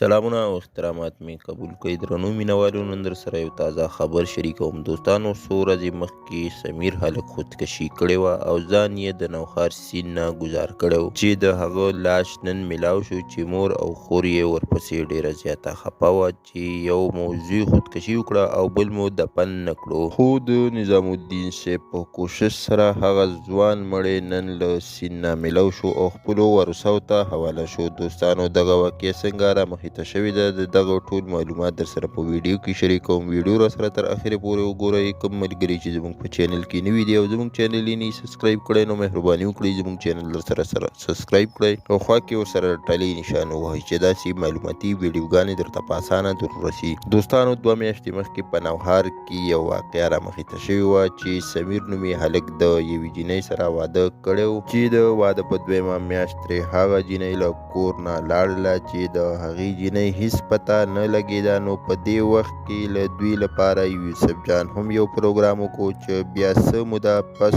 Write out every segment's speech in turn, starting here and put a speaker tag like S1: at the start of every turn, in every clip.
S1: سلامونه او احترامات مې قبول کړئ درنو مینوالو. نن در سره یو تازه خبر شریکوم. دوستانو، څو ورځې مخکې سمیر هلک خودکشي کړې وه او ځان یې د نوښار سیند نه ګزار کړی و، چې د هغه لاش نن میلاو شو، چې مور او خور یې ورپسې ډېره زیاته خپه وه چې یو مو زوی خودکشي وکړه او بل مو دفن نه کړو. خو د نظام الدین صاحب په کوشش سره هغه ځوان مړی نن له سیند نه میلاو شو او خپلو ورثو ته حواله شو. دوستانو، دغه واقعه څنګه رامخې ته شوې ده، د دغه ټول معلومات در سره په ویډیو کې شریکوم. ویډیو را سره تر اخره پورې وګورئ. کوم ملګري چې زموږ په چینل کې نوي دي او زموږ چینل یې نه سبسکرایب کړی، نو مهرباني وکړئ زموږ چینل در سره سره سبسکرایب کړئ او خوا کې ورسره ټلې نشان ووهئ چې داسې معلوماتي ویډیوګانې درته په اسانه در ورسي. دوستانو، 2 میاشتې مخکې په نوښار کې یو واقعه رامخې ته شوې وه چې سمیر نومي هلک د یوې جینۍ سره واده کړی و، چې د واده په دویمه میاشت ترې هغه جینۍ له کور نه لاړله، چې د هغې جینۍ هیڅ پته نه لګېده. نو په دې وخت کې له دوی لپاره یوسف جان هم یو پروګرام وکړو، چې بیا څه موده پس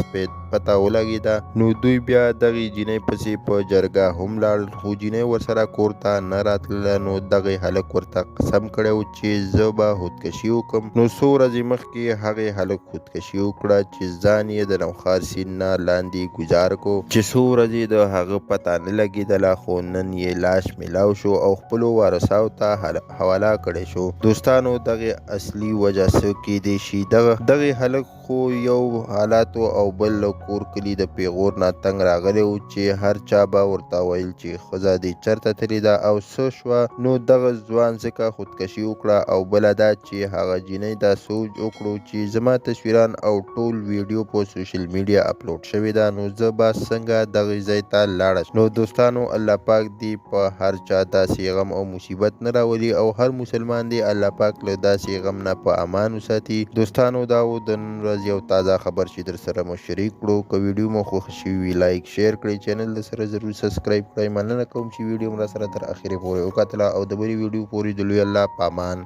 S1: پته ولګېده، نو دوی بیا دغې جینۍ پسې په جرګه هم لاړل، خو جینۍ ورسره کور ته نه راتلله. نو دغې هلک ورته قسم کړی و چې زه به خودکشي وکړم. نو څو ورځې مخکې هغې هلک خودکشي وکړه، چې ځان یې د نوښار سیند نه لاندې ګزار کو، چې څو ورځې د هغه پته نه لګېدله، خو نن یې لاش میلاو شو او خپلو وارثاو ته حواله کړی شو. دوستانو، دغې اصلي وجه څه کیدی شي؟ دغې هلک خو یو حالاتو او بل له کور کلي د پیغور نه تنګ راغلی و، چې هر چا به ورته ویل چې ښځه دې چرته تللې ده او څه شوه. نو دغه ځوان ځکه خودکشي وکړه. او بله دا چې هغه جینۍ دا سوچ وکړو چې زما تصویران او ټول ویډیو په سوشل میډیا اپلوډ شوې ده، نو زه به څنګه دغې ځای ته لاړه شم. نو دوستانو، الله پاک دې په هر چا داسې غم او مصیبت نه راولي او هر مسلمان دې الله پاک له داسې غم نه په امان وساتي. دوستانو، دا و د نن ورځ یو تازه خبر چې در سره مو شریک کړو. که ویډیو مو خوښ شوي وي، لایک شیر کړئ، چینل در سره ضرور سبسکرایب کړئ. مننه کوم چې ویډیو مو را سره تر اخرې پورې وکتله او د بلې ویډیو پورې د لوی الله په امان.